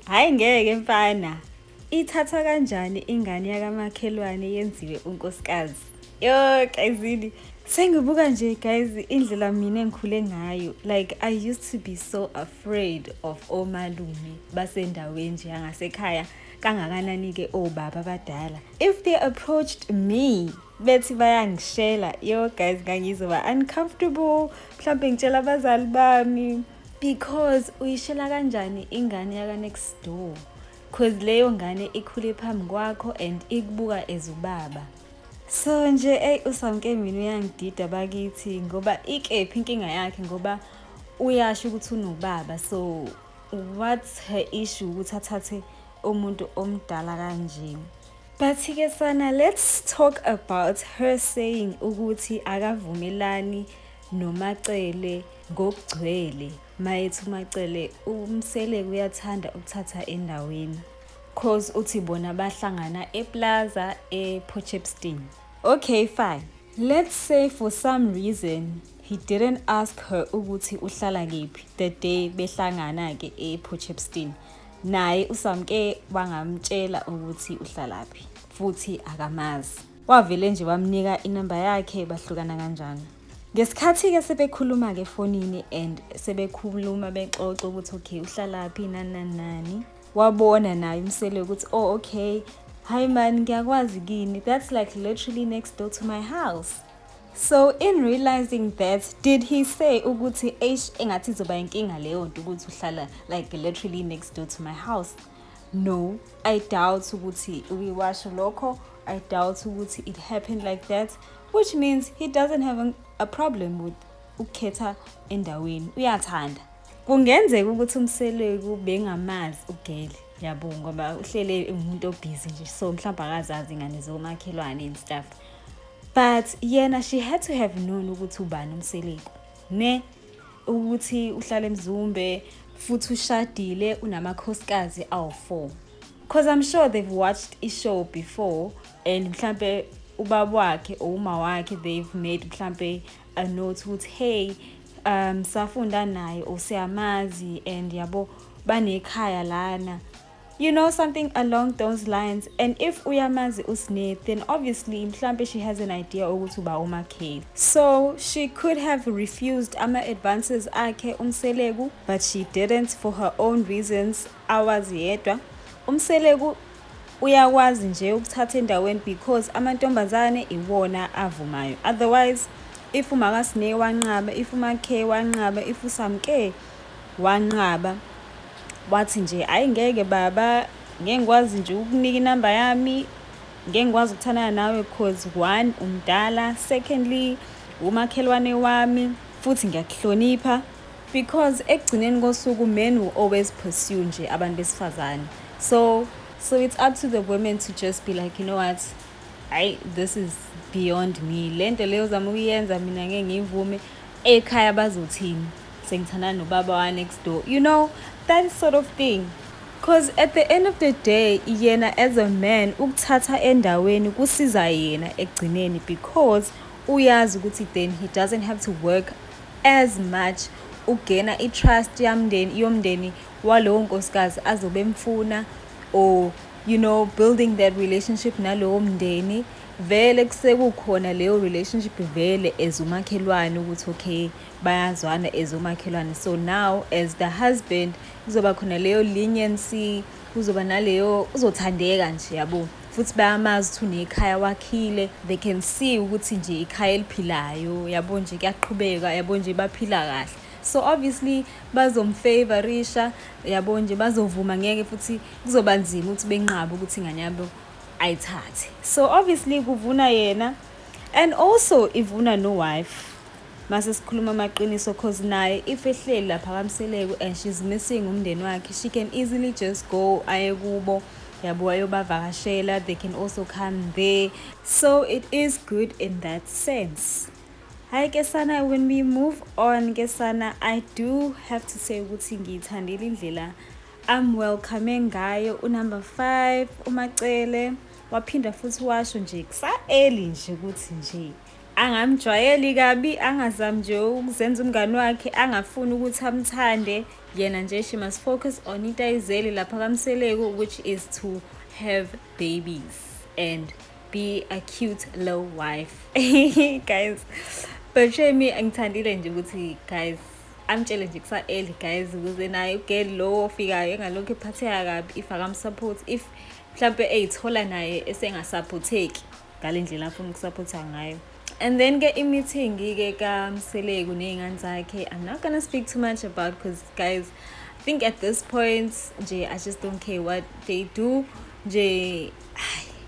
Hayi ngeke mfana. Ithathwa kanjani ingane yakamakhelwane yenziwe unkosikazi? Yo guys, sengibuka nje guys indlela mina engikhule ngayo. Like, I used to be so afraid of omalume basendaweni nje yangasekhaya, kangakanani ke obaba abadala. If they approached me bethi bayangishela, yo guys, ngangizoba uncomfortable, mhlawumbe ngitshela abazali bami, because uyishela kanjani ingane yaka next door? 'Cause leyo ngane ikhule phambi kwakho and ikubuka as ubaba. So nje ey, uSamke mina uyangidida bakithi, ngoba ikephi inkinga yakhe? Ngoba uyasho ukuthi unobaba, so what's her issue ukuthi athathe umuntu omdala kanje? But-ke sana, let's talk about her saying ukuthi akavumelani noMacele ngokugcwele. Mayethi uMacele uMseleku uyathanda ukuthatha endaweni, 'cause uthi bona bahlangana eplaza ePort. Okay, fine, let's say for some reason he didn't ask her ukuthi uhlala kephi the day behlangana-ke ePort. Naye uSamke wangamtshela ukuthi uhlalaphi futhi akamazi, wavele nje wamnika inamba yakhe, bahlukana kanjani. Ngesikhathi-ke sebekhuluma-ke efonini and sebekhuluma bexoxa ukuthi okay, uhlalaphi, nani nani nani, wabona naye uMseleku ukuthi, "Oh okay, hayi man, ngiyakwazi kini, that's like literally next door to my house." So in realizing that, did he say ukuthi, "Eish, engathi izoba inkinga leyo nto ukuthi uhlala like literally next door to my house"? No, I doubt ukuthi uyiwasho lokho. I doubt ukuthi it happened like that, which means he doesn't have a problem with ukukhetha endaweni, uyathanda. Kungenzeka ukuthi uMseleku bengamazi ugele, yabo, ngoba uhlele umuntu obhizi nje, so mhlawumbe akazazi ingane zomakhelwane and stuff, but yena, she had to have known ukuthi ubani uMseleku, ne ukuthi uhlala eMzumbe futhi ushadile, unamakhosikazi awu-4, 'cause I'm sure they've watched i-show before and mhlambe ubaba wakhe or uma wakhe, they've made mhlambe a note ukuthi, "Hey, safunda naye or siyamazi and yabo banekhaya lana," something along those lines. And if uyamazi uSne, then obviously mhlambe she has an idea ukuthi uba uMakheli, so she could have refused ama-advances akhe uMseleku, but she didn't for her own reasons awazi yedwa. UMseleku uyakwazi nje ukuthatha endaweni because amantombazane iwona avumayo. Otherwise, if uMakaSne wanqaba, if uMakhe wanqaba, if uSamke wanqaba, wathi nje, "Hayi ngeke baba, ngeke ngikwazi nje ukukunika inamba yami, ngeke ngikwazi ukuthandana nawe 'cause one, umdala, secondly, umakhelwane wami futhi ngiyakuhlonipha," because ekugcineni kosuku men will always pursue nje abantu besifazane. So it's up to the women to just be like, "You know what, hayi, this is beyond me, le nto leyo ozama ukuyenza mina ngeke ngiyivume. Ekhaya bazothini sengithandana nobaba wa next door?" You know that sort of thing. 'Cause at the end of the day, yena as a man, ukuthatha endaweni kusiza yena ekugcineni, because uyazi ukuthi then he doesn't have to work as much ukugena i-trust yamndeni, yomndeni walowo nkosikazi azobe emfuna, or building that relationship nalowo mndeni. Vele kusekukhona leyo relationship vele as umakhelwane, ukuthi okay, bayazwana as umakhelwane. So now as the husband kuzoba khona leyo leniency, kuzoba naleyo uzothandeka nje, yabo, futhi bayamazi ukuthi unekhaya wakhile. They can see ukuthi nje ikhaya eliphilayo, yabo nje, kuyaqhubeka, yabo nje, baphila kahle. So obviously bazomfavorisha, yabo nje, bazovuma, ngeke futhi kuzoba nzima ukuthi benqabe ukuthi ingane yabo ayithathe. So obviously kuvuna yena and also ivuna no wife mase sikhuluma amaqiniso, 'cause naye if ehleli lapha kaMseleku and she's missing umndeni wakhe, she can easily just go aye kubo, yabo, ayobavakashela. They can also come there, so it is good in that sense. Hayi ke sana, when we move on ke sana, I do have to say ukuthi ngiyithandile indlela I'm welcome ngayo unumber 5 uMacele. Waphinda futhi washo nje kusa-early nje ukuthi nje Angamjwayeli kabi, angazami nje ukuzenza umngani wakhe, angafuni ukuthi amthande yena nje. She must focus on into ayizele lapha kaMseleku, which is to have babies and be a cute little wife, guys. But shame, angithandile nje ukuthi, guys, amtshele nje kusa-early, guys, ukuze naye ugirl lo ofikayo engalokhu ephatheka kabi if akamsupport, if mhlampe eyithola naye esengasupporteki ngale ndlela afuna ukusupporta ngayo. And then ke i-meeting-ke kaMseleku ney'ngane zakhe, I'm not gonna speak too much about because, guys, I think at this point nje I just don't care what they do nje,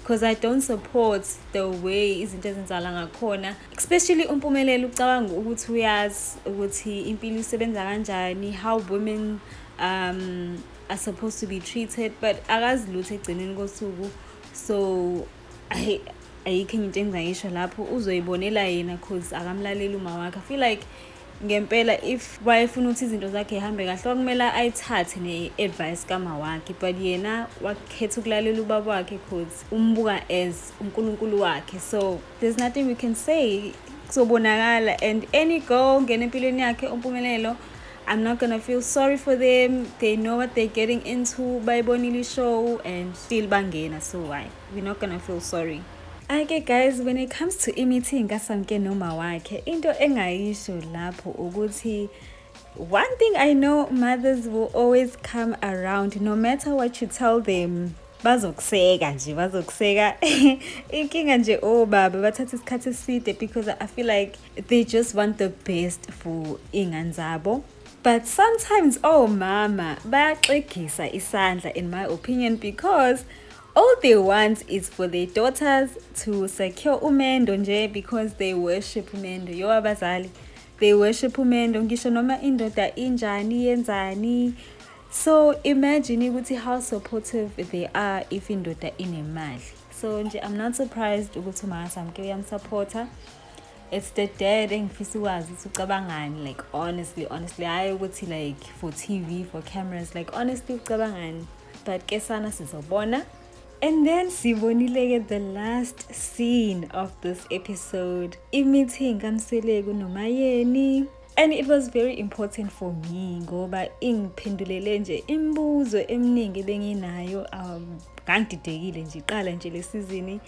because I don't support the way izinto ezenzakala ngakhona, especially uMpumelelo ucabanga ukuthi uyazi ukuthi impilo isebenza kanjani, how women are supposed to be treated, but akazi lutho egcineni kosuku. So ayikho enye into engingayisho lapho, uzoyibonela yena, 'cause akamlaleli uma wakhe. I feel like ngempela if wayefuna ukuthi izinto zakhe zihambe kahle, kwakumele ayithathe ne-advice kama wakhe, but yena wakhetha ukulalela ubaba wakhe 'cause umbuka as uNkulunkulu wakhe. So there's nothing we can say, kuzobonakala. And any girl ngena empilweni yakhe uMpumelelo, I'm not gonna feel sorry for them. They know what they're getting into. Bayibonile show and still bangena, so why we're not gonna feel sorry. Okay guys, when it comes to i-meeting kaSamke noma wakhe, into engayisho lapho ukuthi one thing I know, mothers will always come around no matter what you tell them. Bazokuseka nje, bazokuseka. Inkinga nje obaba bathatha isikhathi eside because I feel like they just want the best for iy'ngane zabo. But sometimes omama bayaxegisa isandla, in my opinion, because all they want is for their daughters to secure umendo nje, because they worship umendo. Yo, abazali, they worship umendo ngisho noma indoda injani, yenzani. So imagine ukuthi how supportive they are if indoda inemali. So nje I'm not surprised ukuthi uma Samke uyamsupporta. It's the dad engifisa ukwazi ukuthi ucabangani, like honestly, honestly, hhayi ukuthi like for TV, for cameras, like honestly ucabangani. But ke sana, sizobona. And then sibonile-ke the last scene of this episode, i-meeting kaMseleku noMaYeni, and it was very important for me ngoba ingiphendulele nje imibuzo eminingi ebenginayo. Ngangididekile nje iqala nje le season.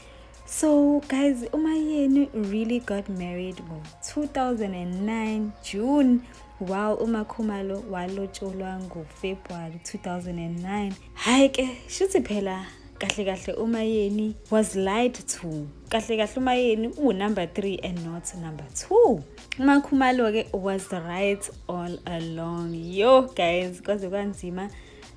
So guys, uMaYeni really got married ngo-2009 June, while uMaKhumalo walotsholwa ngoFebruary 2009. Hhayi ke, shuthi phela kahle kahle uMaYeni was lied to. Kahle kahle uMaYeni uwu-number 3 and not number 2. UMaKhumalo-ke was right all along. Yo guys, kwaze kwanzima.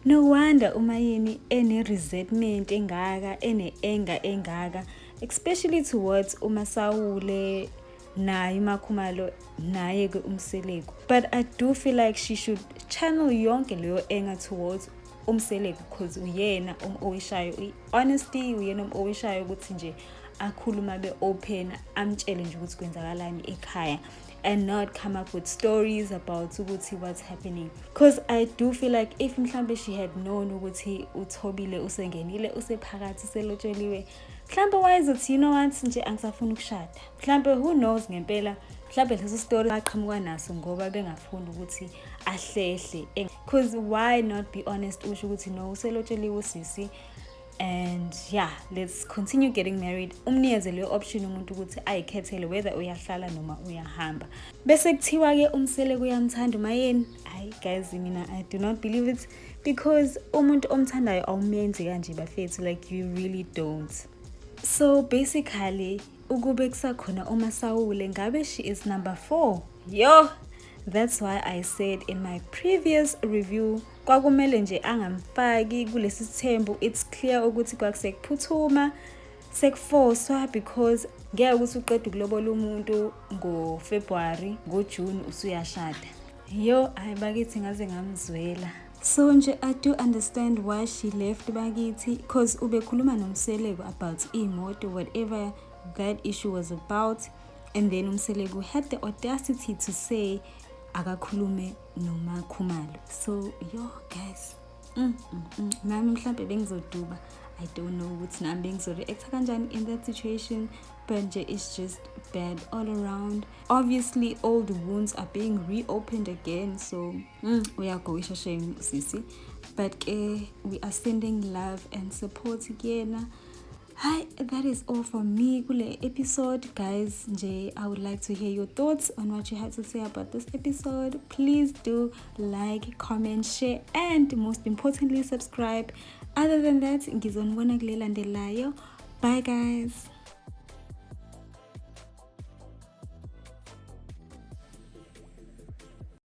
No wonder uMaYeni ene-resentment engaka, ene-anger engaka, especially towards uMaSawule, naye uMaKhumalo, naye-ke uMseleku. But I do feel like she should channel yonke leyo anger towards uMseleku, because uyena owishayo honesty, uyena owishayo ukuthi nje akhuluma be-open, amtshele nje ukuthi kwenzakalani ekhaya and not come up with stories about ukuthi what's happening, because I do feel like if mhlambe she had known ukuthi uThobile usengenile, usephakathi, uselotsheliwe, mhlambe wayezothi, "You know what, nje angisafuni ukushada." Mhlambe, who knows, ngempela mhlambe leso story baqhamuka naso ngoba bengafuni ukuthi ahlehle, because why not be honest, usho ukuthi no, uselotsheliwe usisi and yeah, let's continue getting married. Umnikeze leyo option umuntu ukuthi ayikhethele whether uyahlala noma uyahamba. Bese kuthiwa-ke uMseleku uyamthanda uMaYeni. Hayi guys, mina I do not believe it, because umuntu omthandayo awumenzi kanje bafethu, like you really don't. So basically ukube kusakhona uMaSawule, ngabe she is number 4. Yo, that's why I said in my previous review kwakumele nje angamfaki kulesi sithembu. It's clear ukuthi kwakusekuphuthuma, sekufoswa, because ngeke ukuthi uqede ukulobola umuntu ngoFebruary, ngoJune usuyashada. Yo, hayi bakithi, ngaze ngamzwela. So nje I do understand why she left bakithi, because ubekhuluma noMseleku about imoto, whatever that issue was about, and then uMseleku had the audacity to say akakhulume noMaKhumalo. So yo guys. Nami mhlambe bengizoduba. I don't know ukuthi nami bengizoreacta kanjani in that situation, but nje it's just bad all around. Obviously all the wounds are being reopened again, so uyagowisha shame sisi, but ke we are sending love and support kuyena. Hi, that is all from me kule episode, guys. Nje I would like to hear your thoughts on what you had to say about this episode. Please do like, comment, share and most importantly subscribe. Other than that, ngizonibona kule landelayo. Bye guys.